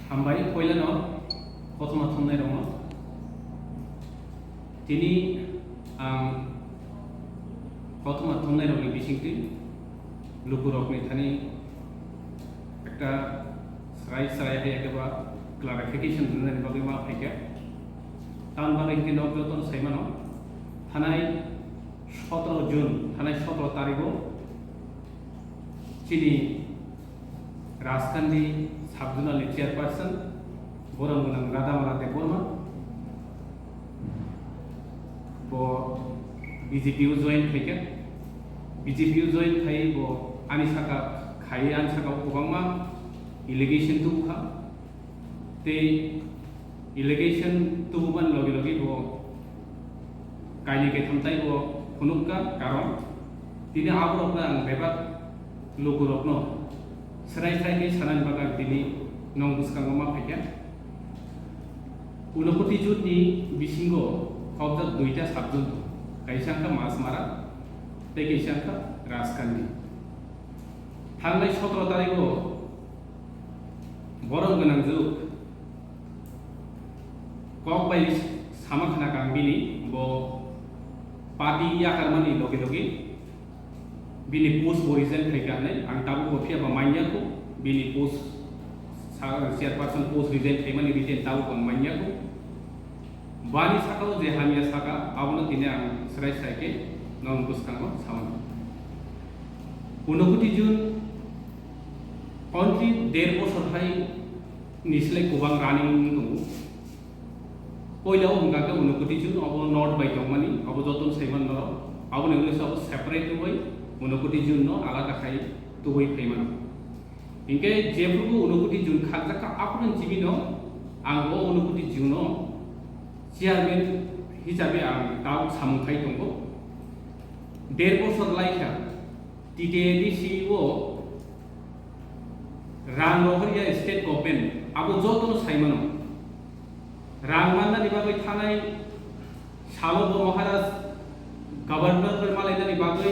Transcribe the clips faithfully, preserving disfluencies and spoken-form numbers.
Hambai, poilano kothoma thumnairokno. Tini ang kothoma thumnairokni bisingtwi lukurokni thani ekta srai srai hai ekeba clarification rwnani bagwi ma phaikha. Tamni bagwi hwnkhe nok jotono saimano, thanai sotoro June, thanai sotoro tarigo chini Rajkandi Sub-Zonal ni Chairperson, borom gwnang Radhamala Debbarma, bo B J P o join khaikha. B J P o join khai bo ani saka khai, ani saka o kwbangma allegation tubukha. Tei allegation tubumani logi logi bo kainwi kaitham tei bo phunukha, karon tini aborokno ang bebak lukurokno srai srai khe sanani bagwi ang tini nong bwskango ma phaikha. Unokoti jotni bisingo khobjak duita sub-zone tongo, kaisa wngkha Masmara tei kaisa wngkha Rajkandi. Thangnai sotoro tarigo borom gwnang jwk kok bai sama khna kang bini, bo party yakarmani logi logi bini post bo resign khai kanai, ang tabuk bo phiya ba manya kho, bini post sa-, chairperson post resign khaimani resign tabuk bo manya kho. Bani sakao je hamya saka, abono tini ang srai srai khe nong bwskango samani. Unokoti June only der bosor hai ni slai kwbang running tongo. Poila o hwnkha khe Unokoti June, obo north bai tongmani, obo jotono saiman norok. Aboni ulo se obo separate wngwi Unokoti June no alada khai tubui phaimano. Hinkhe jephuru Unokoti June khakjakha, aphuru chibino ang o Unokoti June o chairman hisabe ang tabuk samung khai tongo. Der bosor laikha T T A D C o rang rohorya state government, abo jotono saimano. Rang mannani bagwi thanai salo bo Maharaj governor bai malainani bagwi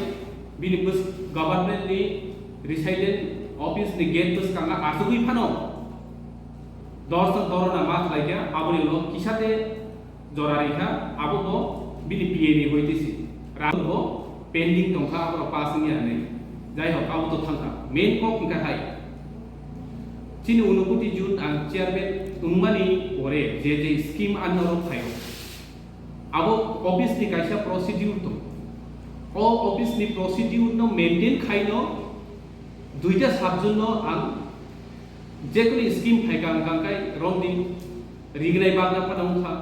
bini bws-, government ni resident office ni gate bwskango achugwi phano dorsa dorona ma khlaikha, aboni ulo kisa de jora rikha, abo bo bini P A ni hoitisi. Rang bo pending tongkha, aborok pass wngya hinwi. Jai hok, abo to thangkha. Main kok hwnkha hai. Chini Unokoti June ang chairman wngmani pore je je scheme ani norok phaio. Abo office ni kaisa procedure tong. O office ni procedure no maintain khaino duita sub-zone no ang jekuni scheme phaikha hwnkha khe romni rignai bagna phano wngkha.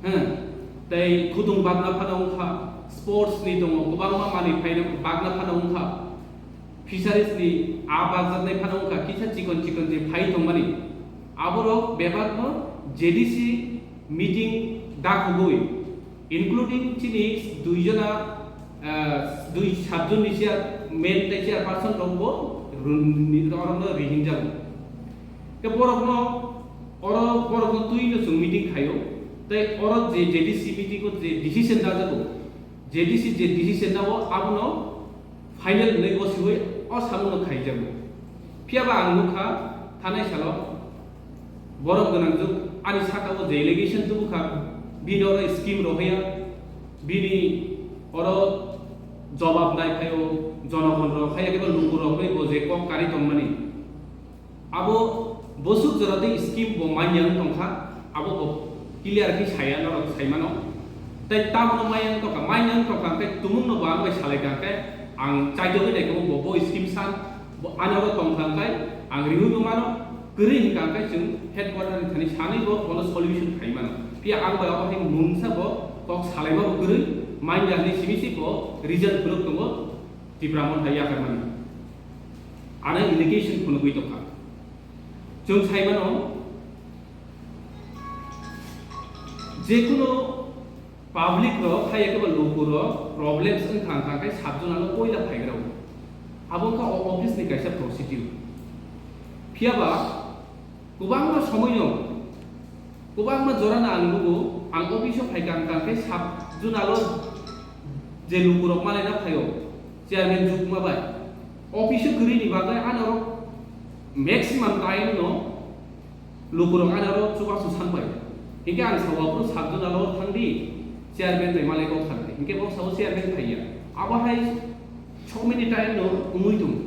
Heh, tei khudung bagna phano wngkha, sports ni tongo, kwbangma manwi phaina bagna phano wngkha, fisheries ni a bagjaknai phano wngkha, kisa chikon chikon je phai tongmani. Aborok bebakno J D C meeting dakhugwi, including chini duijona, ah, dui sub-zone ni chair, man tei chairperson rok bo run-, ni, orokno rihinjago. Tei borokno, oro borokno twi no chwng meeting khaio. Tei oro je J D C meeting o je decision dajago, J D C je decision dao abono final hwnwi gosiwi o samungno khaijago. Phiya ba ang nukha thanai salo borom gwnang jwk ani saka o je allegation tubukha, bini oro scheme rohorya, bini oro jobab nai phaio, jonogon rok hai khe luku rok bai bo je kok kari tongmani. Abo bwswk jora tei scheme bo manya wng tongkha, abo bo clear khe saya norok saimano. Tei tamono manya wng tongkha, manya wng tongkha hwnkhe tumungno bo ang bai salaikha hwnkhe ang chaitogwi naikhe bo, bo scheme san, bo ani oro tongkha hwnkhe ang riui bo mano, kwrwi hwnkha hwnkhe chwng headquarter ni thani sanwi bo bono solution khai mano. Phiya ang bai obo hai mungsa bo kok salaima bo kwrwi, manya hinwi simi se bo result phunuk tongo Tipra Motha yakarmani. Ano allegation phunugwi tongkha. Chwng saimano, jekunu public rok, hai eke ba luku rok problems wngkha, wngkha khe sub-zone ano poila phaigrao. Abo wngkha o office ni kaisa procedure. Phiya ba kwbangma somoino, kwbangma jorano ang nugo, ang office o phaikha, wngkha khe sub-zone alo je luku rok malaina phaio, chairman jukma bai. Office o kwrwini bagwi ano maximum time no Lukurok ani oro chubachu sanbai. Hinkhe ang sao aphuru sub zonal o thangdi, chairman bai malai kok sanai. Hinkhe bo sao chairman phaiya. Abo hai so many time no wngwi tongo.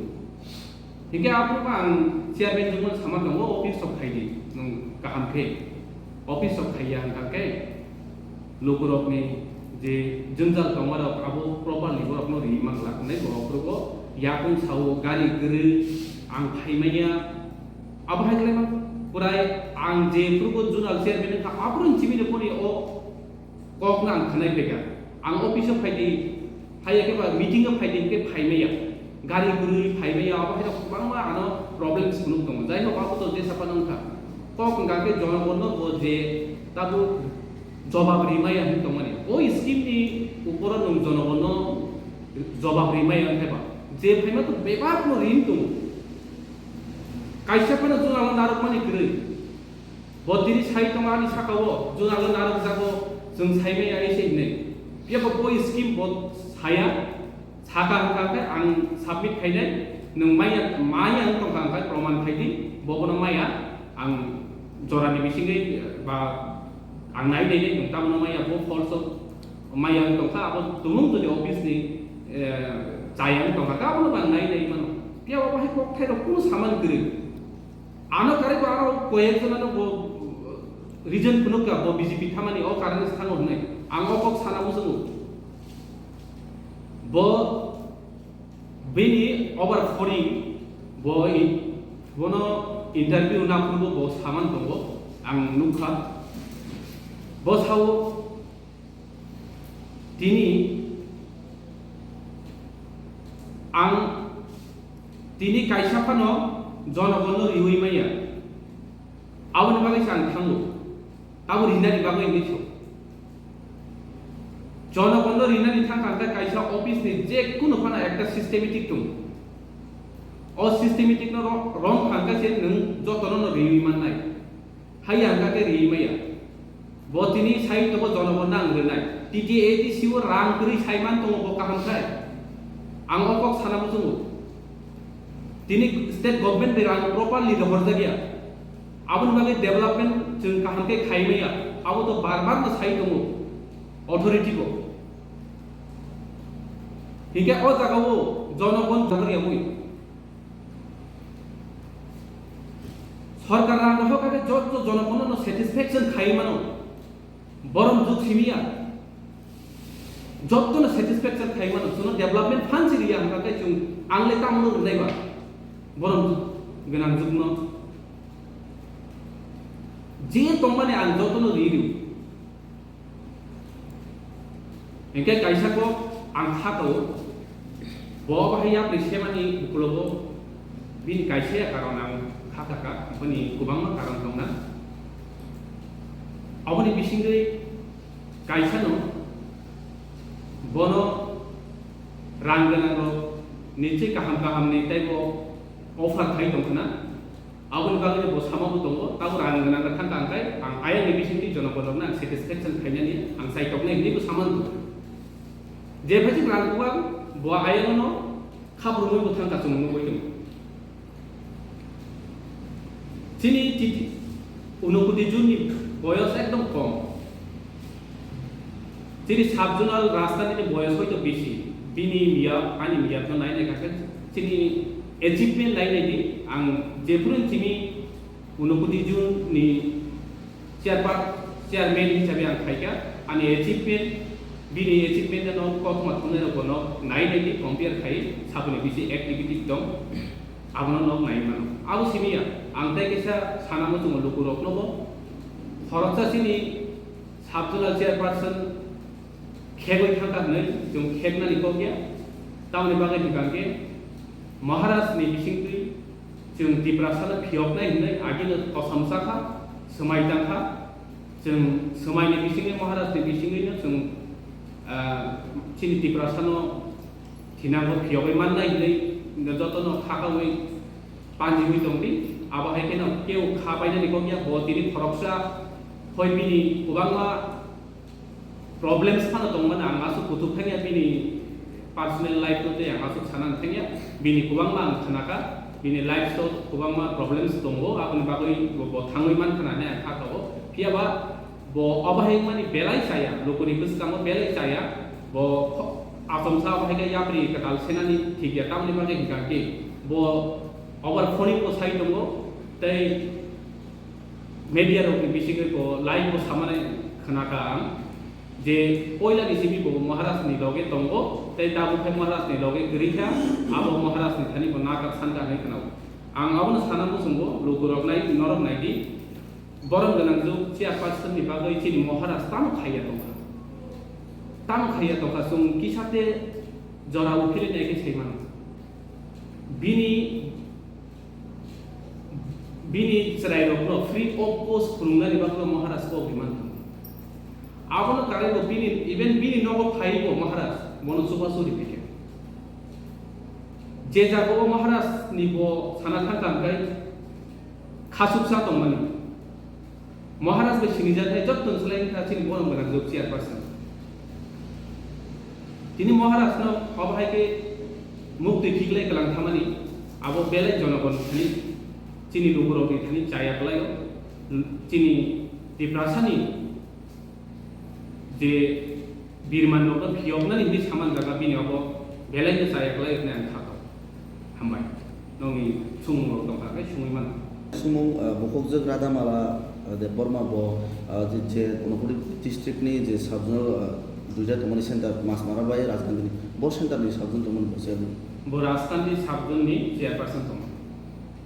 Hinkhe aphuru ang chairman jwngmano sama tongo, office rok khaidi, nwng kaham khe. Office rok khaiya hwnkha khe lukurokni je jwngjal tongmarok abo properly borokno riwi manglak hwnwi bo aphuru bo yakung sao gari kwrwi ang phaimanya. Abo hai khlai ma prai ang je phuru bo zonal chairman wngkha, aphuru chimini phone o kok no ang khwnai phaikha. Ang office o phaidi, phaiya khe ba meeting o phaidi hwnkhe phaimaya. Gari kwrwi phaimaya, abo hai rok kwbangma ano problems phunuk tongo. Jai hok abo to jesa phano wngkha. Kok hwnkha khe jonogonno bo je tabuk jobab rimaya hwn tongmani. O scheme ni uporo nwng jonogonno jobab rimaya wngkhe ba. Je phaima to bebak no rin tongo. Kaisa phano juna o narwkmani kwrwi. Bo tini sai tongo ani saka o, juna o narwkjago, chwng saimaya ise hinwi. Phiya bo bo scheme bo saya, saka hwnkha khe ang submit khainai, nwng maya, maya wng tongkha hwnkha khe proman khaidi, bo bono maya, ang jorani bisingwi ba ang nai nai nai nwng tamo maya bo false o maya wng tongkha, abo tumung jodi office ni, eh, chaya wng tongkha khe abono bo ang nai nai mano. Phiya bo hai kokthai rok kunu samani kwrwi. Ano kare ko aro koyek jona no bo reason phunuk ka bo B J P thamani o karani thango hwnwi. Ang o kok sana muchungo. Bo bini over foring bo i-, bono interview na phuru bo saman tongo. Ang nukha. Bo sao Tini ang, tini kaisa phano jonogonno riwi maya. Aboni bagwi se ang thango. Tamo rinani bagwi hinwi tho. Jonogonno rinani thangkha hwnkhe kaisa office ni je kunu phano ekta systematic tongo. O systematic no ro-, romkha hwnkhe se nwng jotono no riwi mannai. Haiya hwnkha khe riwi maya. Bo tini sai tongo jonogonno ang rwnai. T T A D C o rang kwrwi sai man tongo bo kaham khai. Ang o kok sana muchungo. Tini state government ni rang properly rohorjakya. Aboni bagwi development chwng kaham khe khai maya. Abo to bar bar no sai tongo authority bo. Hinkhe o jaga o jonogon jagari amui. Sorkar rang rohor khe jotto jonogonno no satisfaction khai mano. Borom jug simiya. Jotto no satisfaction khai mano. Suno development fund si riya hwnkha khe chwng ang le tamo no rwnai ba. Borom jug gwnang jug no. Je tongmani ang jotto no ri rio. Hinkhe kaisa kok ang kha tao, bo bahai yapri semani ukulogo bini kaisa ya karon ang kha kha kha, bini kwbangma karon tongna. Aboni bisingwi kaisano bono rang gwnangrok ni twi kaham kaham ni teibo offer khai tongkhna. Aboni bagwi bo sama bo tongo, tabuk rang gwnang rok thang kha, hwnkhe ang ayang ni bisingtwi jonogon rokno ang satisfaction khainani ang chaitoknai hinwi bo sama tongo. Jephaising rang kuwang bo ayang no khaprumwi bo thang kha chwng nugwi tongo. Chini titi unokoti jun ni boyos ekdom kom. Chini sub zonal rajtani ni boyos hoito bisi, bini miya, ani miya no nai nai kha khe chini achievement nai nai di, ang jephuru chini unokoti jun ni chairpa-, chairman hisabe ang khaikha, ani achievement, bini achievement no kokma thumnai rok bono nai nai di compare khai saboni bisi activity tong, abono nok nai mano. Abo simi ya, ang tei kisa sana muchungo lukurok no bo, khoroksa chini sub zonal chairperson khegwi thangkha hwnwi chwng khegnani kok ya. Tamoni bagwi hwnkha hwnkhe Maharaj ni bisingtwi chwng Tiprasa no phiyoknai hwnwi agino kosom sakha, swmai tangkha. Chwng swmaini bisingwi Maharaj ni bisingwino chwng, ah, chini Tiprasa no thinango phiyogwi mannai hwnwi jotono kha kaui panjiwi tongdi. Abo hai kheno keu kha painani kok ya, bo tini khoroksa hoi bini kwbangma problems phano tongmani ang aswk kuthuk thangya bini personal life no tei ang aswk sanani thangya, bini kwbangma ang khnakha. Bini life-o kwbangma problems tongo, aboni bagwi bo, bo thangwi mankha na hinwi ang kha tongo. Phiya ba bo obo hai wngmani belai chaya, lukuni bwskango belai chaya. Bo kho-, achomsa obo hai khe yapri kwtal senani thik ya, tamoni bagwi hwnkha khe bo over phoning bo sai tongo, tei media rokni bisingwi bo live bo samani khwnakha ang je poila ni simi bo Maharaj ni loge tongo, tei tabuk khe Maharaj ni loge kwrwi kha, abo Maharaj ni thani bo nakar sankha hinwi khwnao. Ang abono sana muchungo, lukurok nai, norok nai di, borom gwnang jwk chairperson ni bagwi chini Maharaj tamo khaiya tongkha. Tamo khaiya tongkha, chwng kisa te jora uphilwi nai khe sai mano. Bini, bini chwrairokno free of cost phwrwngnani bagwi Maharaj kok rimani tongo. Abono karwi bo bini, even bini nogo phaiwi bo Maharaj bono chubachu ri phaikha. Je jagao Maharaj ni bo sana thangkha hwnkhe khachuksa tongmani. Maharaj bai sinijaknai jottoni slai wngkha chini borom gwnang jwk chairperson. Tini Maharaj no obo hai khe muktwi khiklai kwlang thamani, abo belai jonogon thani, chini lukurokni thani chaya kwlaio, chini Tiprasani je birman rokno phiyoknani hinwi saman jaga bini obo belai no chaya kwlaio hinwi ang kha tongo. Hambai. Nokni sumung rok tongkha khe sumui mano. Sumung, ah, bukhukjwk Radhamala, ah, Debbarma bo, ah, je, je Unakoti district ni je sub-zonal, ah, duita tongmani center Masmara bai Rajgandini. Bo center ni sub-zone tongmani bo chairman. Bo Rajgandhi sub-zone ni chairperson tongo.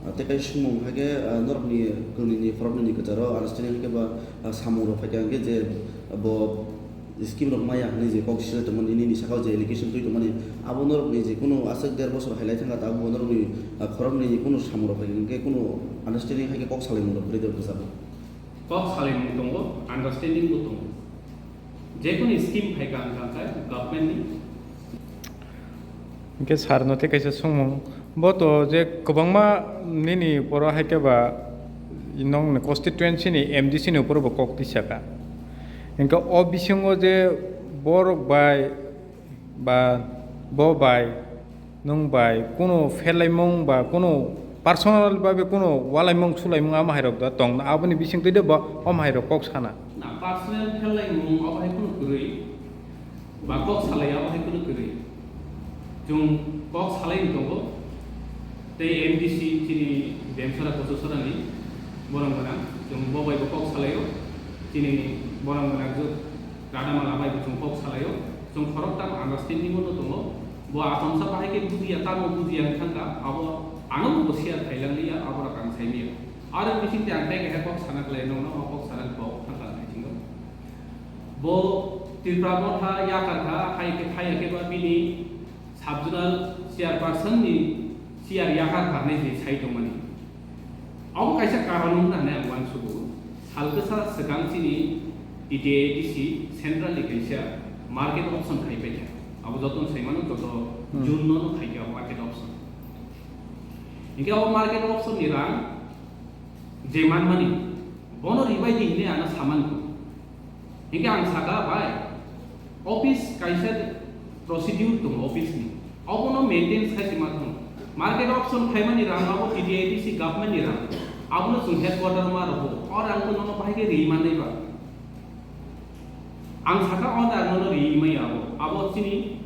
Ah, tei kaisa sumung hai khe, ah, norokni kwnwini khoroknwini kwcharo understanding hai khe ba, ah, samung rok phai kha hwnkhe je bo scheme rok maya hinwi je kok sijak tongmani, nini saka o je allegation twi tongmani, abo norokni je kunu aswk der bosor hai lai thangkha, tabuk bo norokni, ah, khoroknwi kunu samung rok hai hwnkhe kunu understanding hai khe kok salaimung rok kwrwi rok rwchapmung. Kok salaimung tongo, understanding bo tongo. Jekunu scheme phaikha wngkha khe government ni. Hwnkhe sir no tei kaisa songmung, bo to je kwbangma nini poro hai khe ba nongni constituency ni M D C ni upor bo kok tisa kha. Hwnkhe o bisingo je borok bai ba bo bai nwng bai kunu pherlaimung ba kunu personal babe kunu walaimung sulaimung amo hai rok da tong, aboni bising twi de bo om hai rok kok sana. Na personal pherlaimung abo hai kunu kwrwi. Ba kok salai abo hai kunu kwrwi. Chwng kok salai ni tongo. Tei M D C chini Demsara Kochasarani borom gwnang. Chwng bo bai bo kok salaio. Chini borom gwnang jwk Radhamala bai bo chwng kok salaio. Chwng khoroktham understanding o no tongo. Bo achomsa bahai khe bujiya, tamo bujiya wng thangkha. Abo ano bo share khailang liya, abo rok ang sai liya. Aro bising tei ang tei kaisa kok sana khlai nokno, o kok sana kok thangkha hai thingo. Bo Tipra Motha yakar kha, hai khe, hai khe ba bini sub-zonal chairperson ni chair yakar kha hinwi je sai tongmani. Abo kaisa karon wngkha hinwi ang uansugo. Sal kwsa swkang chini T T A A D C central ni kaisa market option khai paikha. Abo jotono sai mano, joto Hmm. June no khai kha market option. Hinkhe abo market option ni rang je manmani, bono ribai di hinwi ano samani. Hinkhe ang saka, bai, office kaisa procedure tongo office ni. Obono maintain khai se ma thang. Market option khaimani rang abo T T A A D C government ni rang. Abono chwng headquarter ma rogo. O rang to nono bahai khe ri manai ba. Ang saka o rang nono ri mai abo. Abo chini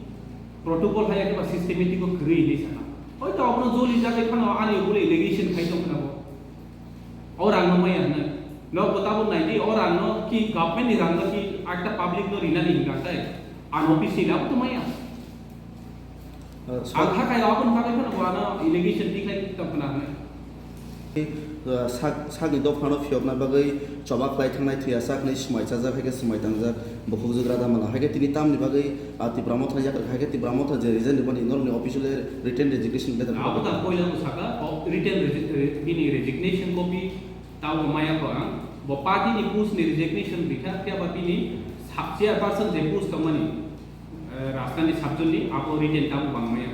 protocol hai khe ba systematic o kwrwi hinwi saka. Hoito abono joli jagwi phano ani ugule allegation khai tong phano bo. O rang no maya hinwi. Nok bo tabuk nai di, o rang no ki government ni rang no ki ekta public no rinani hinka tei. Ang office ni abo to maya. Uh, so ang kha kai abo no kha kai phano bo ano allegation di khai tong phano hinwi. Uh, sak, sakni dophano phiyokna bagwi choba khlai thangnai thwiya sakni swmai chajak hai khe swmai tangjak. Bukhukjwk Radhamala hai khe tini tamni bagwi, ah, Tipra Motha yakar hai khe Tipra Motha je resign rwmani norokni official written resignation letter. Abo ta koila ko saka, o written resi-, re-, bini resignation copy tabo maya ko ang. Bo party ni post ni resignation bikha, phiya ba bini sub chairperson je post tongmani, eh, Rajgandhi sub-zone ni abo written tabo bang maya.